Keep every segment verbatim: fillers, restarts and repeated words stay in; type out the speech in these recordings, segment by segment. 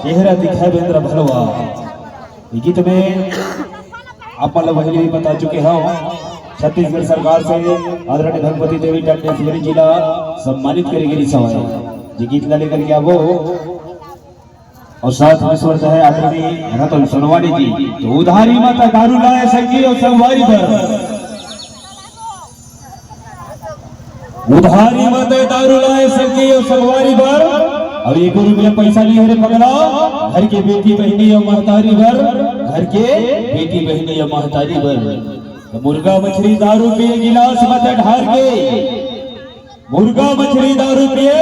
चेहरा दिखाए बेंद्रा भलवा। ये गीत में आप मन ल पहले भी बता चुके हव, छत्तीसगढ़ सरकार से आदरणीय भगवती देवी टंडेश्वरी जी ला सम्मानित करे गिरी सवाई। ये गीत ला लेकर के आबो। और साथ में स्वर है आदरणीय रतन सोनवानी जी। तो उधारी मत दारू लाए संगी और संगवारी बर, उधारी मत दारू लाए संगी और संगवारी बर। अब एको रुपया पैसा नहीं है रे पगला, घर के बेटी बहनी और महतारी बर, घर के बेटी बहनी और महतारी बर। तो मुर्गा मछली दारू पिए गिलास मत ढार के, मुर्गा मछली दारू पिए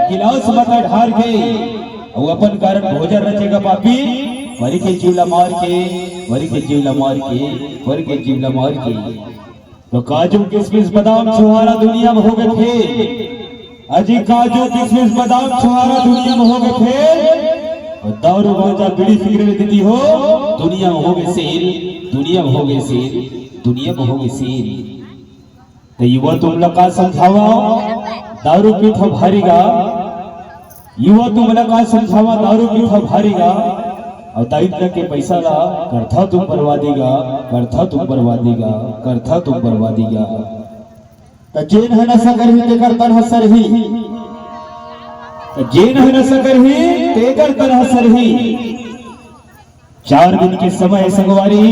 गिलास मत ढार के। अउ अपन कारण भोजन रचेगा पापी, मरी के जीव ला मार के, मरी के जीव ला मार के, मरी के जीव ला मार के। तो काजू किशमिश बादाम छुहारा दुनिया में हो गए फेल। अजी काजू किशमिश बादाम छुहारा दुनिया में हो गए फेल। और दारू गांजा बीड़ी सिगरेट देती हो, दुनिया में हो गए सेल, दुनिया में हो गए सेल, दुनिया में हो गए सेल। तो युवा तुम लोग का समझावा, दारू पीत हो भारी गा। युवा तुम लोग का समझावा, दारू पीत हो भारी गा। और दारिद्र के पैसा ला करथा तुम बर्बादी गा, करथा तुम बर्बादी गा, करथा तुम बर्बादी गा। त जेन ह नशा करही तेकर तन ह सरही, त जेन ह नशा करही तेकर तन ह सरही। चार दिन के समय हे संगवारी,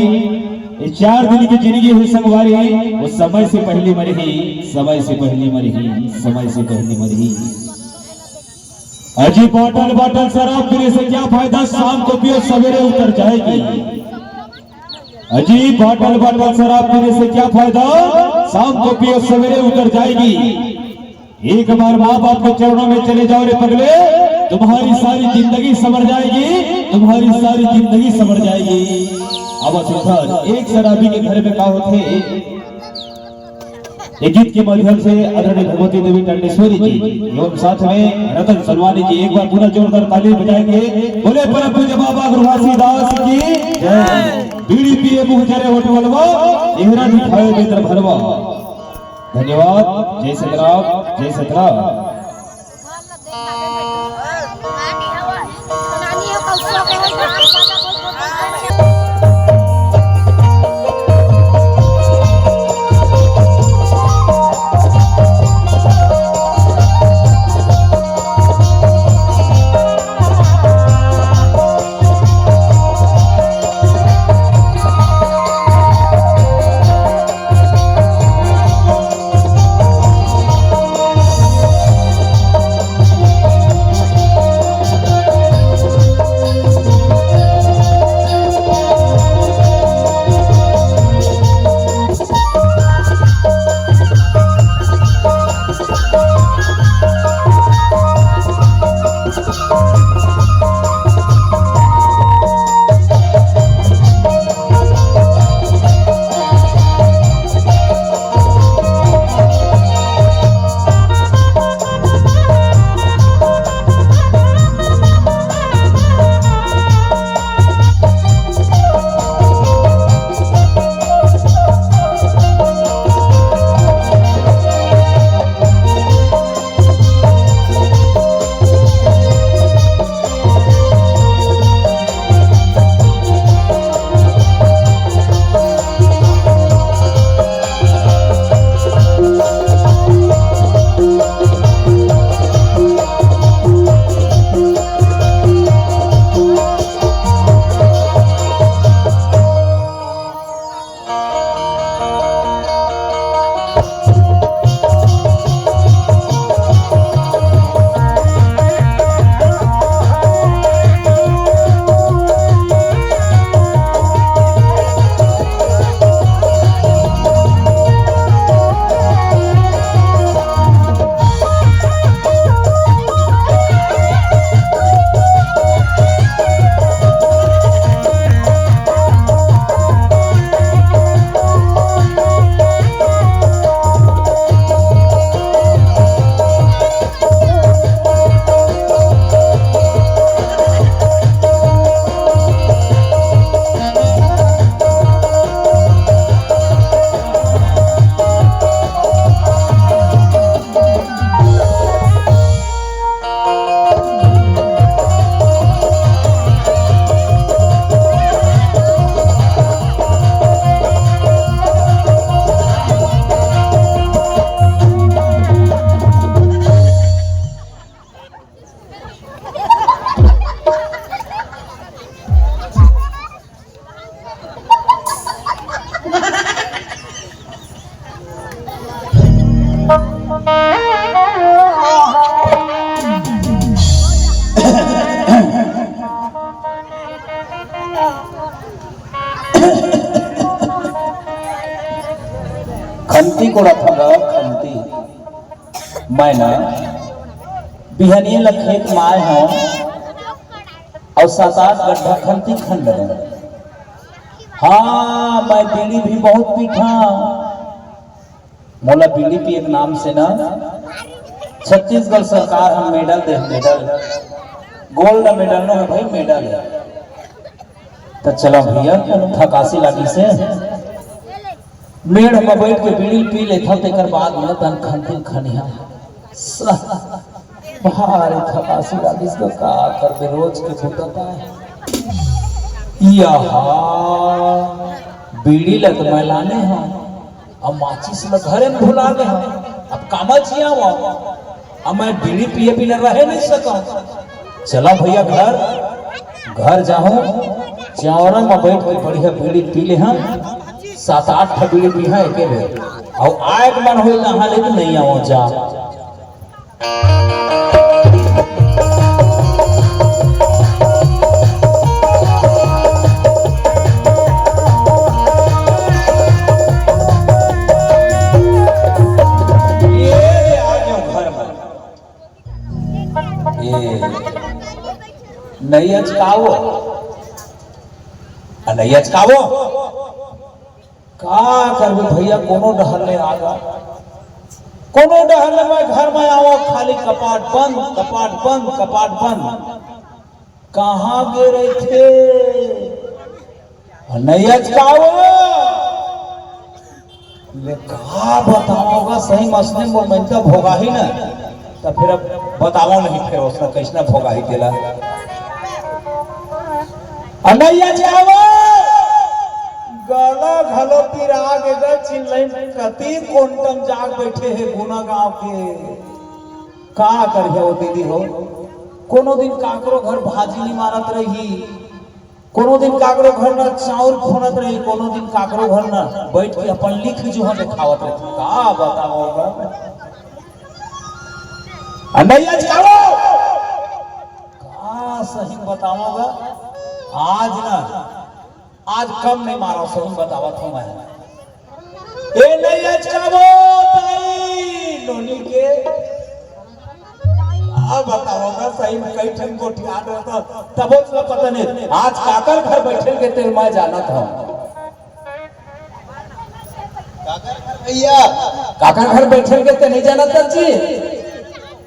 ये चार दिन की जिंदगी हे संगवारी, वो समय से पहले मरही, समय से पहले मरही, समय से पहले मरही। अजी बॉटल बॉटल शराब पीने से क्या फायदा, शाम को पियो सवेरे उतर जाएगी। अजी बॉटल बॉटल शराब पीने से क्या फायदा, शाम को पियो सवेरे उतर जाएगी। एक बार माँ बाप के चरणों में चले जाओ रे पगले, तुम्हारी सारी जिंदगी संवर जाएगी, तुम्हारी सारी जिंदगी संवर जाएगी। अब सुधार एक शराबी के घर में का होथे? ये गीत के माध्यम से आदरणीय भगवती देवी टंडेश्वरी जी एवं साथ में रतन सोनवानी जी एक बार पुनः जोरदार ताली बजाएंगे। बोले परम पूज्य बाबा गुरु घासीदास की जय। बीड़ी पिए मुंह जरे होठ वलवा, चेहरा दिखाए बेंद्रा भलवा। धन्यवाद। जय सतराम, जय सतराम। कोड़त हंव गा खंती। मैं ना बिहनिया ल खेत म आय हंव अउ सात आठ गड्ढा खंती खन डरेंव। हाँ, मैं बीड़ी भी बहुत पीथंव। मोला बीड़ी पिए के नाम से ना छत्तीसगढ़ सरकार ह मेडल दे, मेडल, गोल्ड मेडल नो हे भाई, मेडल हे। त चला भैया, थकासी लागिस हे, मेड़ म बइठ के बीड़ी पी लेथंव, तेकर बाद में तन खंती खनिहा। स-, भारी थकासी लागिस हे, का करबे, रोज के बूता ताय। यहा, बीड़ी ल त मैं लाने हंव, अब माचिस ल घरे म भुला गे हंव, अब कामा जियावंव, अब मैं बीड़ी पिए बिना रहे नइ सकंव। चला भैया घर, घर जाहूं, चौरा म बइठ के बढ़िया बीड़ी पी लेहंव, सात आठ ठा बीड़ी पीहंव एके बेर, अउ आय के मन होही तहां ले नइ आवंव जा। ये आ गयो घर में। ये नहीं अचकावो, आ नहीं अचकावो। का करबे भैया, कोनो डहर ले आ गा, कोनो डहर ले मैं घर में आवा, खाली कपाट बंद, कपाट बंद, कपाट बंद। कहाँ गे रहिथे? नहीं अचकावो। ले का बतावंव गा, सही मसने मोर मइनका भोगाही ना, त फिर अब बतावंव नहीं, फिर ओसने कइसना भोगाही तेला। अ नहीं अचकावो। गला घलो पिरा गे गा, चिल्लई कति कोंटम जाग बइठे हे गुना गांव के। का करिहा ओ दीदी हो, कोनो दिन काकरो घर भाजी नइ मारत रही, कोनो दिन काकरो घर ना चाउर फोनत रही, कोनो दिन काकरो घर ना बइठ के अपन लिख जुहा देखावत रही। का बतावंव गा? अ नहीं अचकावो। का सही बतावंव गा? आज ना, आज कम नइ मारंव, सही बतावत हंव मैं। ए नहीं अचकावो ताई, नोनी के। अब बतावंव गा, सही में कई ठन गोठियात रहिथंव, तभो तोला पता नहीं। आज काकर घर बइठे ल गे तेला मैं जानत हंव। काकर घर भैया? काकर घर बइठे ल गे तेला नइ जानत जी?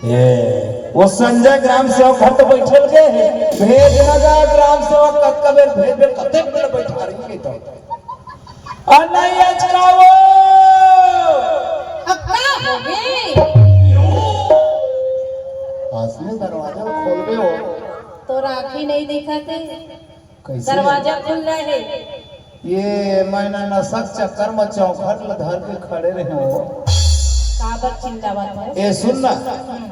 ए, ओ संजय ग्राम सेवक घर तो बइठे ल गे हे, भेजना गा ग्राम सेवक, कतका बेर भेजबे, कतेक बेर बइठारही कहिथंव। अ नहीं अचकावो। अब का होगे? असने दरवाजा खोलबे हो। तोर आँखी नइ दिखत हे। कइसे? दरवाजा खुल्ला हे। ये मैं ना नशा के चक्कर में चौखट ल धर के खड़े रहेंव। काबर चिल्लावत हस? ए सुन ना, हम्म।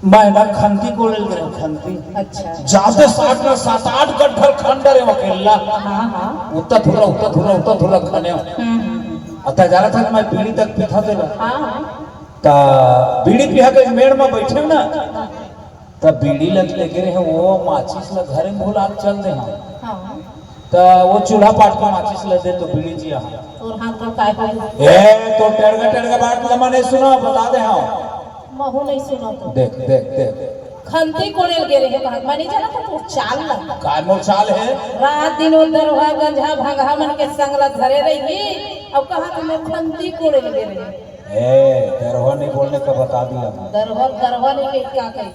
मैं ना खंती कोड़े ल गेंव, खंती। अच्छा। जाते साथ में सात आठ गड्ढा ल खन डरेंव अकेल्ला। हाँ, हाँ। उत्ता थुर्रा, उत्ता थुर्रा, उत्ता थुर्रा खनेंव। हम्म, हम्म, हम्म। अ तैं जानत हस कि मैं बीड़ी तक पीथंव तेला। हाँ, हाँ। त बीड़ी पिहा के मेड़ म बइठेंव ना, हाँ। त बीड़ी ल लेगे रहेंव, ओ माचिस ल घरे म भुला के चल दे हंव। हाँ। त ओ चूल्हा पाट के माचिस ल दे तो बीड़ी जिया हंव। तोर हाथ म काय होय? ए, तो टेड़गा टेड़गा बात ल मैं नइ सुनंव, बता दे हंव। महूं नइ सुनंव तो। देख, देख, देख। खंती कोड़े ल गे रहेंव, कहा मैं नइ जानंव त तोर चाल ल। काय मोर चाल हे? रात दिन ओ दरवा गंजहा भंगहा मन के संग ल धरे रहिही, अउ कहा त मैं खंती कोड़े ल गे रहेंव। ए, दरवा नहीं बोलने का बता दिया मैं। दरवा, दरवा नहीं कही, क्या कही?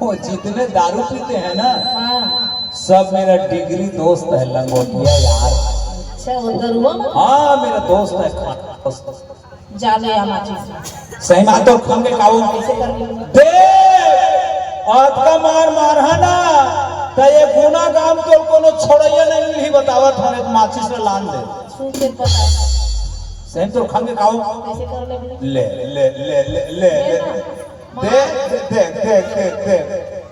वो जितने दारू पीते हैं ना, हाँ। सब मेरा डिग्री दोस्त है, लंगोटिया यार। अच्छा, वो दरुआ में? हाँ, मेरा दोस्त है, खास दोस्त। जा ले आ माचिस। सही बात, तो खंगे कावो। कैसे कर लेंगे? दे! अतका मार मारहा ना, त ये गुना गांव तो कोनो छोड़इया नहीं मिलही, बतावत हंव, माचिस ल लान दे। छू के पता। सही तो खंगे कावो। कैसे कर लेंगे? ले, ले, ले। ले ना। दे, दे, दे, दे, दे, दे।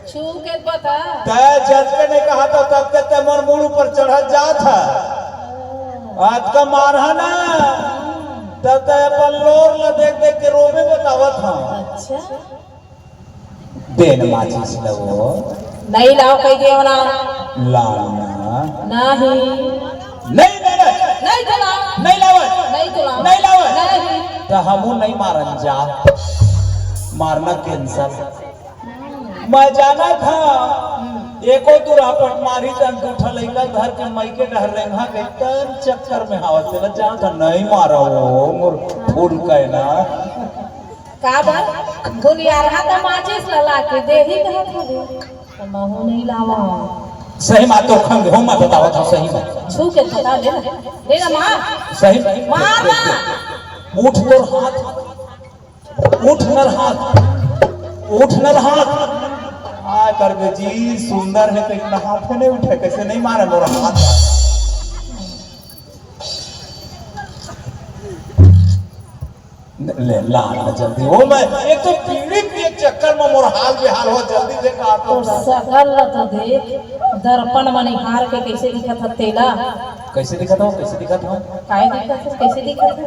छू के बता। तै जतके नहीं कहा तो ततके तै मोर मुड़ ऊपर चढ़त जात है। आज का मारहा ना, त तै अपन लोर ल देख देख के रोबे बतावत हंव। अच्छा। दे न माचिस ल वो। नहीं लाव कहि देव ना। लाव ना। नहीं। नहीं, नहीं, नहीं। नहीं तो लाव। नहीं लावय। नहीं तो लाव। नहीं लावय। नहीं। त हमू नहीं मारन जा। मारना cancel। मैं जानत हंव, एको दू रापट मारही त दू ठा लइका धर के मइके डहर रेंगहा गई, तब चक्कर में हावत तेला जानत हंव, नहीं मारव वो मोर फूल कहना। काबर? गुनियारहा त माचिस ला लाके देही कहत हवे, त महू नहीं लावंव। सही बात तो खंग हो, मैं बतावत हंव सही बात। छू के थका ले, ले ना मार। सही। मार ना। उठ तोर हाथ, उठ नर हाथ, उठ नर हाथ। आ करबे जी, सुंदर हे त इतना हाथ में नहीं उठे, कैसे नहीं मारे मोर हाथ। ले, ला, ला, जल्दी हो, मैं एक तो बीड़ी के चक्कर में मोर हाल बेहाल हो, जल्दी दे का तो। तोर सकल ल तो देख, दर्पण म निहार के कैसे दिखत ह तेला। कैसे दिखत हो, कैसे दिखत हो? काय दिखत हो, कैसे दिखत हो?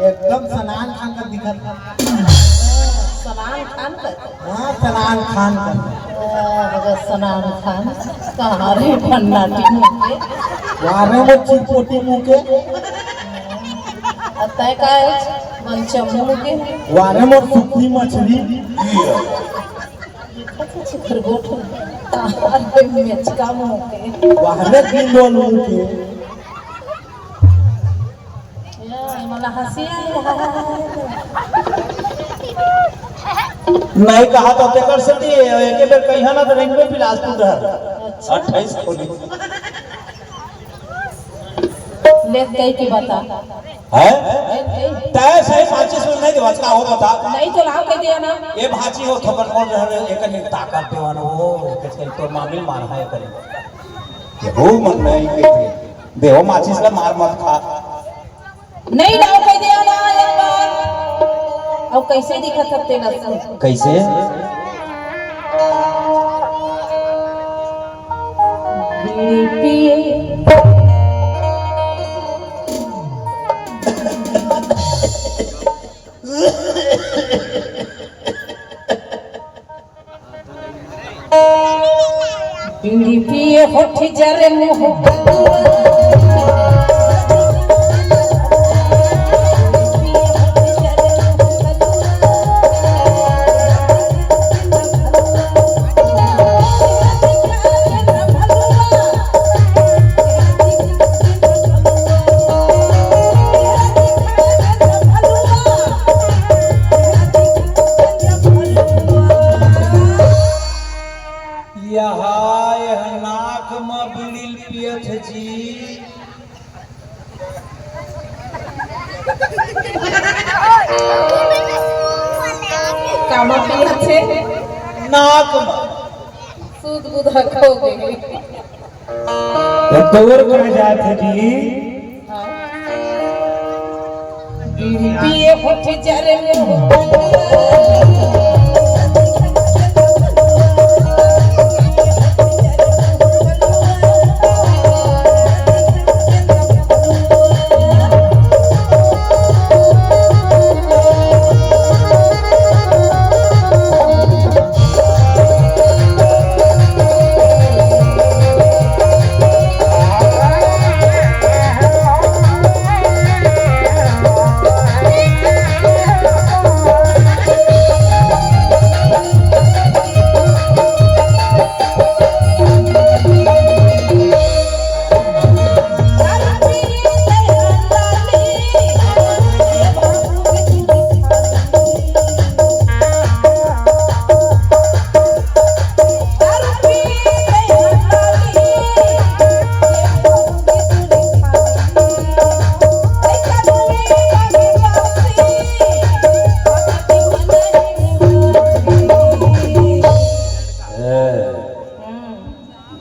एकदम सलमान खान का दिखत है। सलमान खान का? हाँ, सलमान खान का। अरे सलमान खान, कहाँ रे भन्नाटी मुँह के? वारे मोर चिरपोटी मुँह के। अतः का है? मनचम्मू मुँह के? वारे मोर सुखी मछली। चिखरगोट। अरे मेचका मुँह के। वारे गिंडोल मुँह के। ए, मोला हंसी आए। नहीं कहा तो तेकर सेती एके बेर कहिया ना तो रेंगबे बिलासपुर डहर। अच्छा। अट्ठाईस खोली। ले कही के बता। हैं? ले कही। तय सही माचिस नहीं देवत का हो बता। नहीं तो लाव कह दिया ना। ए भाची हो थोकन मोर डहर एक ताकत देवन हो, के तो मामिल मार है करे। ये हो मन नहीं के। देहो माचिस ला मार मत खा। नहीं लाव कह दे ना एक बार। अब कैसे दिखत हते ना सुन। कैसे? बीड़ी पिए। बीड़ी पिए होठ जरे मुँह। यहाँ यह नाक म बीड़ी पियत जी। कामा पियत हे? नाक म। सूद बुधा खो गई। तो तोर कहाँ जात हे जी? हाँ। बीड़ी पिए होठ जरे मुँह।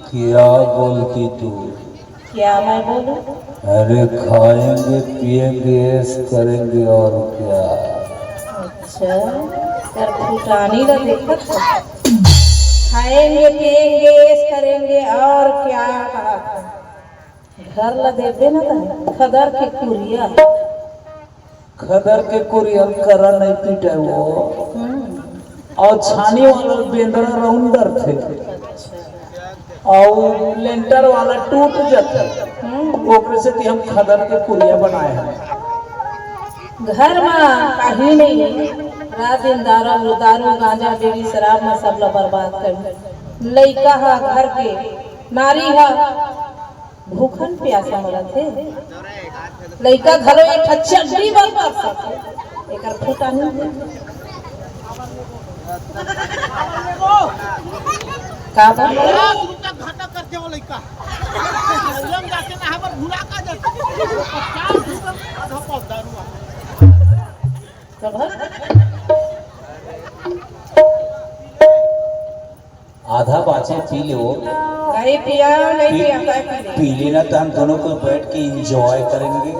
क्या बोलती तू? क्या मैं बोलूं? अरे खाएंगे, पिएंगे, ऐश करेंगे और क्या। अच्छा, तेर फुटानी ला देखत हो। खाएंगे, पिएंगे, ऐश करेंगे और क्या कहा था? घर ला देबे ना तने, खदर के कुरिया। खदर के कोरिया करा नहीं पीटे वो। हम्म। और छानी वाला बेंदरा रउंदर थे। अउ लेंटर वाला टूट जाथे, ओकरे सेती हम खदर के कुरिया बनाए हन। घर म काही नहीं, रात दिन दारू, दारू, गांजा, बीड़ी, शराब म सबला बर्बाद कर। लइका ह घर के, नारी ह भूखन प्यासा मरत हे। लइका घलो एक ठा चड्डी बर तरसत हे, एकर खूंटा नहीं हे। का बा? पचास रुपया घाटा करथे वो लइका। लंग जाके ना हमर भुला का जाथे। पचास रुपया आधा पाव दारू आ। तब आधा बाचे पी ले वो। नहीं पिया, नहीं पी, पिया, काय पी ले? पी लेना तो हम दोनों को बैठ के एंजॉय करेंगे।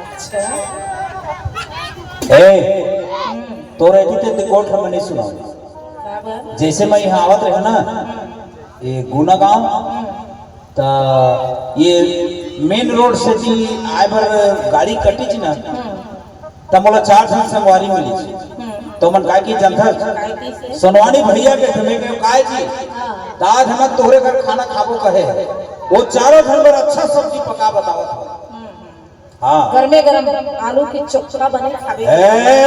अच्छा। ए, हम्म। तोर एती ते कोठ में नहीं सुनाओ। का बात? जैसे मैं यहाँ आवत रहे ना, ये गुना गांव, हम्म। त ये मेन रोड से जी आए बर गाड़ी कटिच ना, हम्म। त मोला चार झन संगवारी मिलिस। हम्म। तो मन काय की जनता काय की से? सोनवानी भैया के घरे के काय जी? हाँ। त आज हमन तोहरे घर खाना खाबो कहे हे। वो चारों झन बर अच्छा सब्जी पका बतावत हवे। हम्म। हाँ। गरमे गरम आलू के चोखा बने खाबे। ए,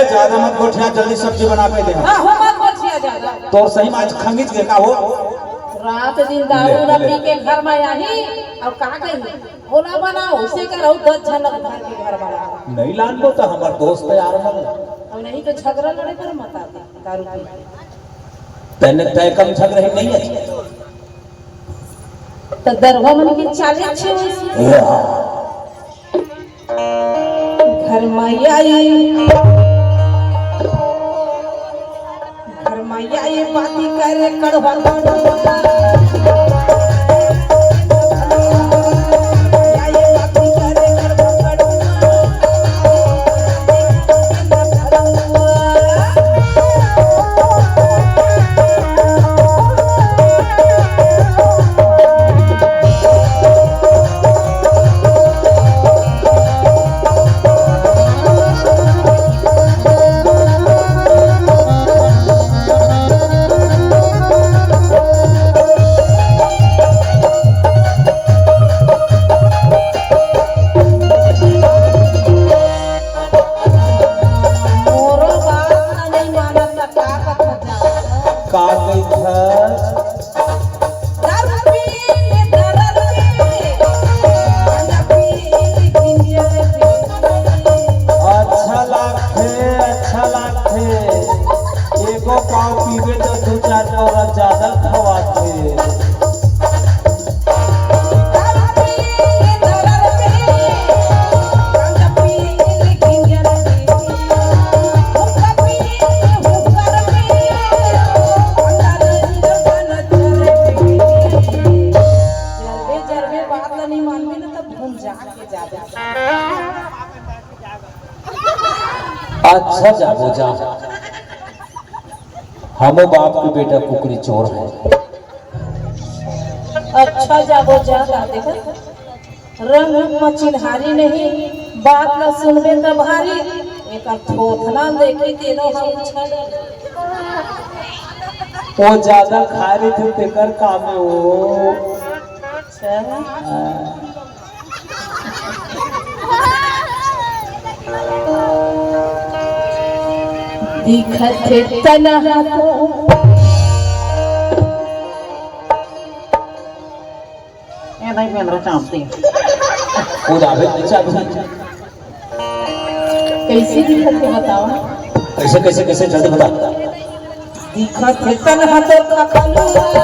ज्यादा मत गोठिया, जल्दी सब्जी बना के दे। हाँ, हो मत गोठिया ज्यादा। तोर सही में आज खंगिच गे का हो? रात दिन दारू ले, उरा ले। पी के घर में आही, अउ का कही? ओला बनाओ, उसे कर, अउ दस झन घर के घर बनाओ। नहीं लान दो तो हमार दोस्त यार मन। अउ नहीं तो झगड़ा लड़े पर मत आते, दारू पी के। तैने तय कम झगड़े नहीं है। त दरुहा मन के चाले अच्छे होइस। घर माई आई, घर माई आई बाती करे कड़वा कड़वा। मोरो बात नहीं मानत, त का कथस? का कहिथस? अच्छा लागथे, अच्छा लागथे। एको पाव पीबे त दू चार पाव ज्यादा खवाथे। जरबे जरबे बात ल नहीं मानबे ना, तब भूंजा के जाबे। अच्छा जाबो जा, हमो बाप के बेटा कुकरी चोर है। अच्छा जाबो जा, का देखत? रंग रूप म चिन्हारी नहीं, बात ल सुनबे त भारी। एकर थोथना देखी तेनो हम उछल। वो ज्यादा खा रही थी, तेकर काम है वो। अच्छा। हाँ। दिखत हे तनहा तो। ए भाई, कैमरा चापते हैं। वो जावे, चाबी। कैसे दिखत हे बताओ? कैसे, कैसे, कैसे? जल्दी बता। दिखत हे तनहा तो खखलुआ।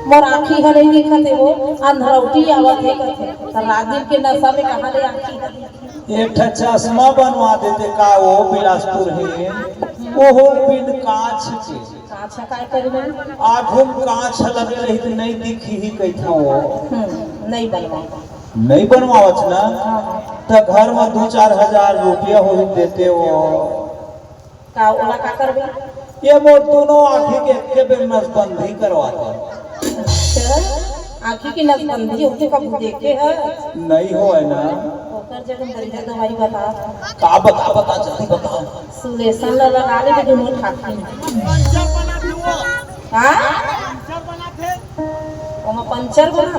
मोर आँखी ह नइ दिखत हे वो, अंधरौटी आवत हे कथे। त रात दिन के नशा में कहाँ ले आँखी ह दिखही? एक ठा चश्मा बनवा देते का वो बिलासपुर हे, ओहो बिन कांच के। कांच ह काय करही? आघू म कांच ह लगे रही त नइ दिखही कहिथंव वो। हम्म, नइ बनवा। नइ बनवावच ना, हाँ, हाँ। त घर म दू चार हजार रुपया होही देते वो। का ओला का करबे? ये मोर दोनों आँखी के एके बेर नसबंदी करवा दे। अच्छा, आँखी के नसबंदी होथे कभू देखे ह? नइ होय ना। ओकर जगह बढ़िया दवाई बता। का बता, बता, जल्दी बता। सुलेसन ला लगा ले दोनों ठाठी। हाँ? ओमा पंचर बना।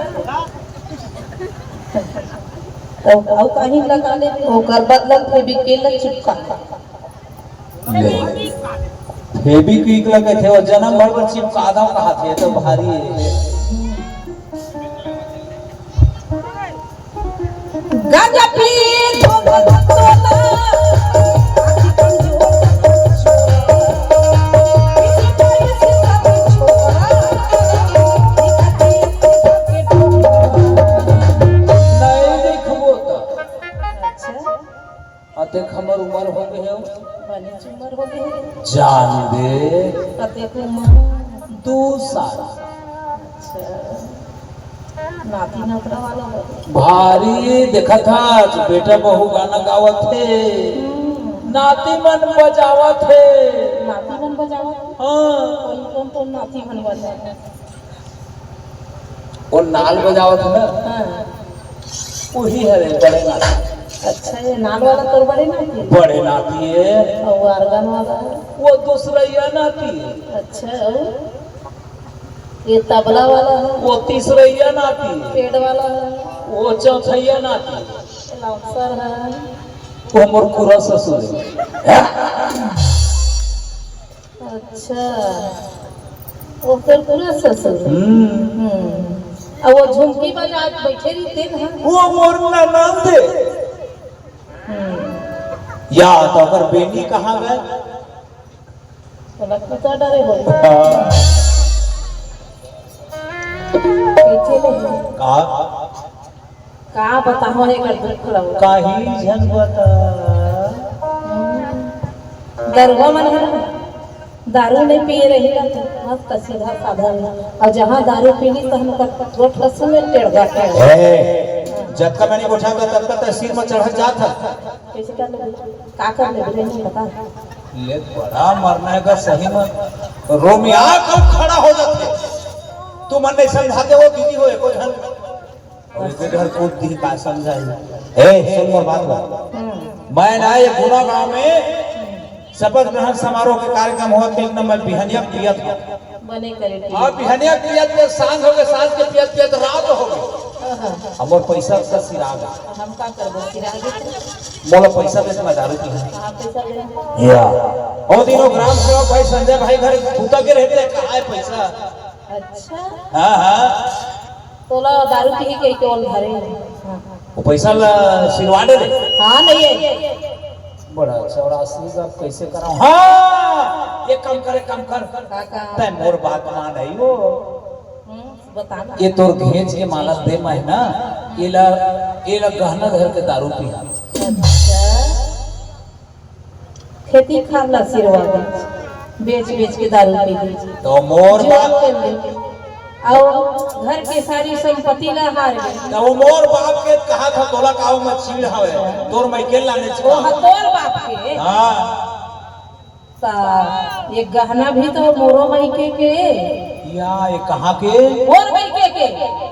तो अउ कहीं लगा ले, ओकर बदला फेविक्विक ला चिपका। ले। फेविक्विक ला कथे, वो जनम भर बर चिपका दव कहाथे, त भारी हे। गांजा पी तो बदतोला, नहीं देखबो त। अच्छा। अतेक हमर उमर हो गे हे। बनेच उमर हो गे हे। जान दे। कतेक उमर? दू साल। अच्छा। नाती नतरा वाला हो गे। भारी देखत हस, बेटा बहू गाना गावत हे। हम्म। नाती मन बजावत हे। नाती मन बजावत हे? हाँ। कोन कोन तो नाती मन बजावत हे? वो नाल बजावत हे ना, हाँ। वही हरे बड़े नाती। अच्छा, ये नाल वाला तोर बड़े नाती हे? बड़े नाती हे। अउ organ वाला? वो दूसरइया नाती हे। अच्छा, अउ ये तबला वाला हे? वो तीसरइया नाती हे। पेड़ वाला हे? वो चौथइया नाती हे। Lancer हे? वो मोर खुरा ससुर हे। अच्छा, ओकर खुरा ससुर। हम्म। हम्म। अउ वो झुमकी बजात बइठे रहिथे ना? वो मोर ननंद हे। हम्म। या त ओकर बेटी कहाँ गे? ओला कुत्ता डरे हो। हाँ। कइसे ले? का? का बतावं एकर दुख ल? काही झन बता। दरुहा मन हे ना, दारू नइ पिए रही ना, त मस्त सीधा साधा रही। अउ जहाँ दारू पीही, त हमर गोठ ल सुने टेढ़ा टेढ़ा। हे, जतका मैंने गोठा का, ततका त सिर म चढ़त जात हे। कइसे कर लेबे? का कर लेबे? नहीं पता। ले बड़ा मरना हे गा सही म। रोमिया कब खड़ा हो जाथे। तुमन नइ समझाते हो दीदी हो, एको झन। अउ एके घर कूद दिही, का समझाही? ए, सुन मोर बात ला। हम्म। मैं ना ये गुना गांव में शपथ ग्रहण समारोह के कार्यक्रम होवत हे, त मैं बिहनिया पियत हंव। बने करे पिए। अउ बिहनिया पियत पियत सांझ हो गे, सांझ के पियत पियत रात हो गे। हाँ, हाँ। अउ मोर पइसा का सिरा गे। हम का करबो, सिरा गे त? मोला पइसा दे, मैं दारू पीहूं। हाँ, पइसा दे। या। ओ दिन वो ग्राम सेवक भाई संजय भाई घर बूता गे रहे थे, कहाँ हे पइसा? अच्छा। हाँ, हाँ। तोला दारू पीही कहिके ओला धरे। हाँ। वो पइसा ला सिरवा दे रे। हाँ, नहीं हे। बड़ा चौरासी का कइसे करावं? हाँ, एक काम कर, एक काम कर। का काम? तैं मोर बात मान आई वो। हम्म, बता ना। ये तोर घेंच के माला दे मैं ना, एला, एला गहना धर के दारू पीहा। अच्छा। खेती खार ला सिरवा दे, बेच बेच के दारू पी ले। त मोर जुआ बाप खेल ले। अउ घर के सारी संपत्ति ला हार ले। त वो मोर बाप के कहाथंव, तोला का वो म चीड़ हवे, तोर मइके लाने वो छा। ह तोर बाप के। हाँ। त ये गहना भी तो मोरो मइके के। या, ये कहाँ के? मोर मइके के।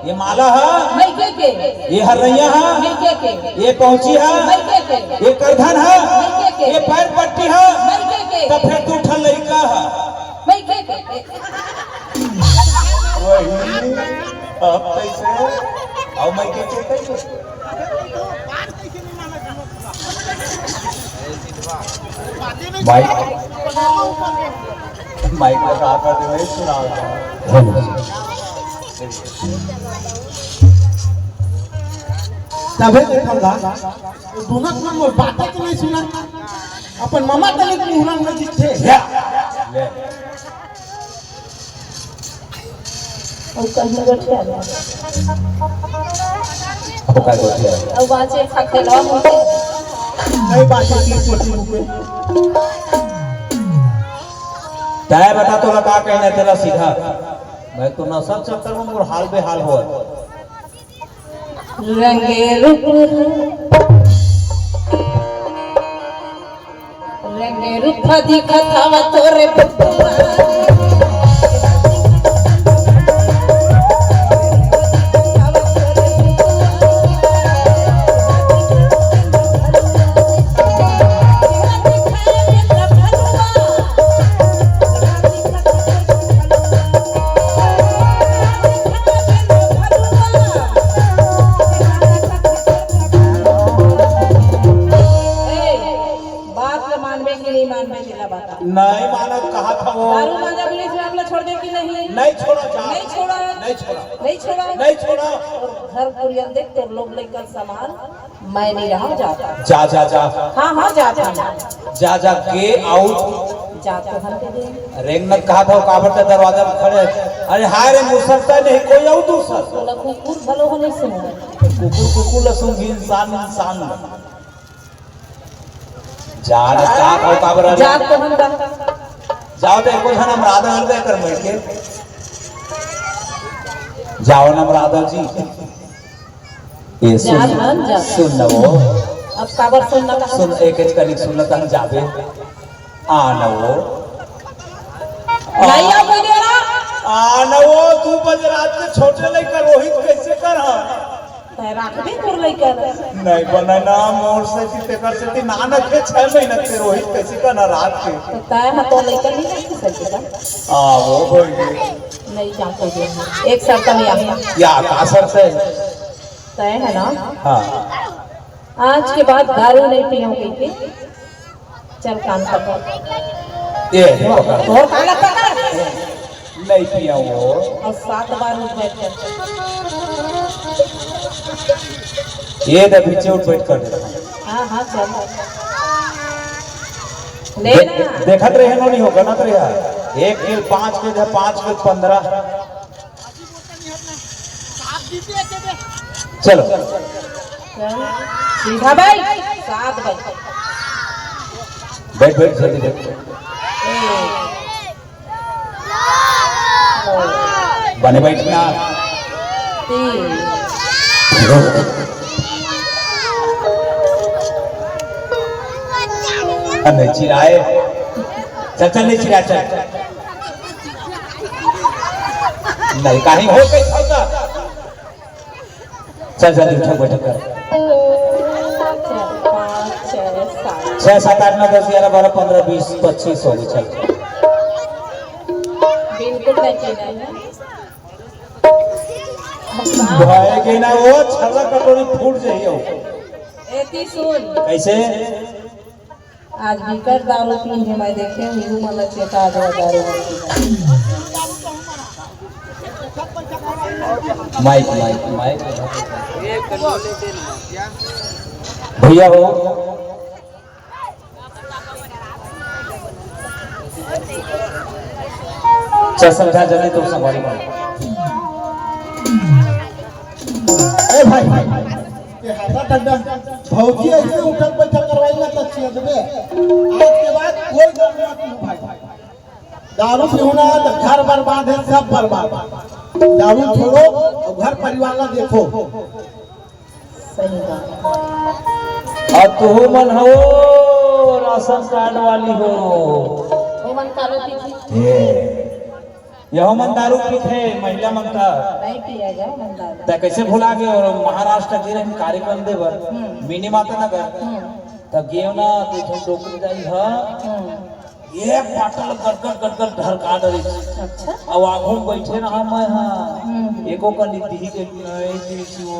ये माला ह? मइके के। ये हरइया ह? मइके के। ये पहुँची ह? मइके के। ये करधन ह? मइके के। ये पैर पट्टी ह? मइके के। त फेर दू ठन लइका ह? मइके के। वही, अब कइसे? अउ मइके के कइसे? माइक, माइक लगा कर दे, नहीं सुना रहा। हेलो। तभे देखल गा, वो दोनों तुम वो बातें तो नहीं सुना, अपन ममा तनिक मुहरा में दिखते। ले, ले। अउ कहीं गोठिया में। अब का गोठिया? अउ बाचे खा खेलवा मुझे। नहीं बाचे की कोठी मुके। तय बता तोला का कहना तेला सीधा। मैं तो नशा चक्कर में मोर हाल बेहाल हो। रंगे रूप रंगे रूप दिखत हवा तोरे बबुआ। ए, बात ल मानबे कि नहीं मानबे, तेला बता। नहीं मानत, कहा था वो। दारू गांजा बीड़ी शराब ल छोड़ दे कि नहीं? नहीं छोड़ा जा। नहीं छोड़ा। नहीं छोड़ा। नहीं छोड़ा। नहीं छोड़ा। और घर कुरियन देख, तोर लोग लइका सामान, मैं नहीं रहा, जाता। जा, जा, जा। हाँ, हाँ, जाता। जा, जा, के आउट। जा तो हम के दे। रेंगनत कहा था वो, काबर ते दरवाजा में खड़े। अरे हाय रे, मुसरता नहीं कोई आउट दूसर। तोला कुकुर भलो हो नहीं सुन। कुकुर, कुकुर ल सुन, इंसान, इंसान ल। जान का हो काबर आ जात तो हम बा। जाओ तो एको झन हम राधा हर दे कर मर के। जाओ ना राधा जी। ए सुन, जान हम जा। सुन न वो। अब काबर सुन न कहा? सुन, एक एक कनिक सुन न तहन जाबे। आ न वो। नहीं आ कोई देना। आ न वो, दू बजे रात के छोटे लइका रोहित कैसे कर हा? तै राख दे तोर लइका ल। नहीं बने ना, मोर से कि तेकर से कि ना न के छह महीना के रोहित कैसे का ना रात के। तो तै ह तो लइका नहीं रख सके का? आ, वो बोल दे। नहीं जा कोई दे। एक शर्त में आ। या का शर्त है? तै है ना? हाँ। आज के बाद दारू नहीं पीऊँ कह के। चल काम कर। ये, ये पकड़। और काला पकड़। नहीं पिया वो। और सात बार उठ बैठ कर। ये दे पीछे उठ बैठ कर। हाँ, हाँ, चल। ले दे-, ना। देखत रहे नो नहीं हो, गलत रहे। एक के पाँच के दे, पाँच के पन्द्रह। चलो। सीधा भाई, सात भाई। बैठ, बैठ, जल्दी बैठ। एक। बने बैठना। तीन। नहीं चिल्लाए। चल, चल, नहीं चिल्ला, चल। नहीं, कहीं हो गई, हो गई। चल, जल्दी उठक, बैठक कर। छह, सात, आठ, नौ, दस, ग्यारह, बारह, पन्द्रह, बीस, पच्चीस हो गए, चल। बिल्कुल नहीं पीना है। भाई के ना वो छल्ला कटोरी फूट जाइए। एती सुन। कैसे? आज बिकट दारू पीन हे, मैं देखे हीरू मन ला चेता दे दारू। Mic, mic, mic. भैया हो, चल समझा जने तो संभाली मार। ए भाई, ये हाथा ठंडा। भौजी ऐसे उठक बैठक करवाई ना तो चेत में। आज के बाद कोई गलती मत करो भाई। दारू पीना तो घर बर्बाद है, सब बर्बाद। दारू छोड़ो और घर परिवार ला देखो। सही बात। और तुहू मन हो राशन कार्ड वाली हो। वो मन कालो पीछे। ये। यहो मन दारू पीथे, महिला मन का। नहीं पिया जाए मन दारू। तै कैसे भुला गए? और महाराष्ट्र गे रहे कार्यक्रम दे बर, हम्म। मिनी माता नगर। हम्म। त गेव ना, तो इधर डोकरी दाई ह। हम्म। एक बाटल गटगट गटगट ढरका डरी। अच्छा। अब आगू में बैठे रहा मैं, हाँ। हम्म। एको का नीति ही के नहीं दीसो।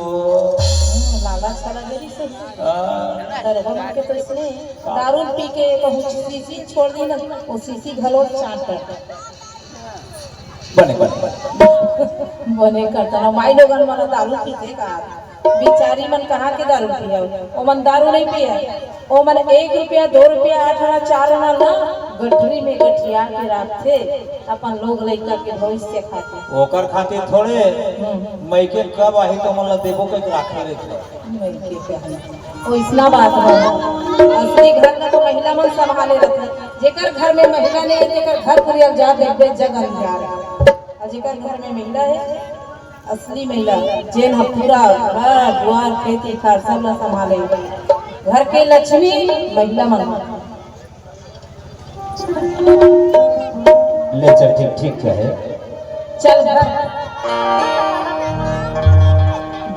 हम्म, लाला छला गिरी से। हाँ। अरे हम के तो इसने दारू पी के कहूँ शीशी छोड़ दी ना, वो शीशी घलो चाट कर। बने, बने, बने। बने करता ना, माई लोगन मन दारू पीथे का? बिचारी मन कहाँ के दारू पिए? ओमन दारू नहीं पिए। ओमन एक रुपया, दो रुपया, आठ आना, चार आना ला, गठरी में गठिया के राखथे अपन लोग लइका के भविष्य खातिर। ओकर खातिर थोड़े हम्म। मइके कब आही तो मन ल देबो कइके राखे रहिथे। मइके कहना। ओइसना बात बा। असली घर ला तो महिला मन संभाले रहिथे। जेकर घर में महिला नहीं है, तेकर घर परिवार जा देखबे जग अंधियार। अउ जेकर घर में महिला है, असली महिला, जेन ह पूरा घर दुआर खेती खार सब ला संभाले, घर के लक्ष्मी महिला मन। ले चल, ठीक, ठीक कहे। चल घर।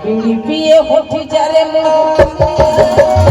बीड़ी पिए होठ जरे मुंह।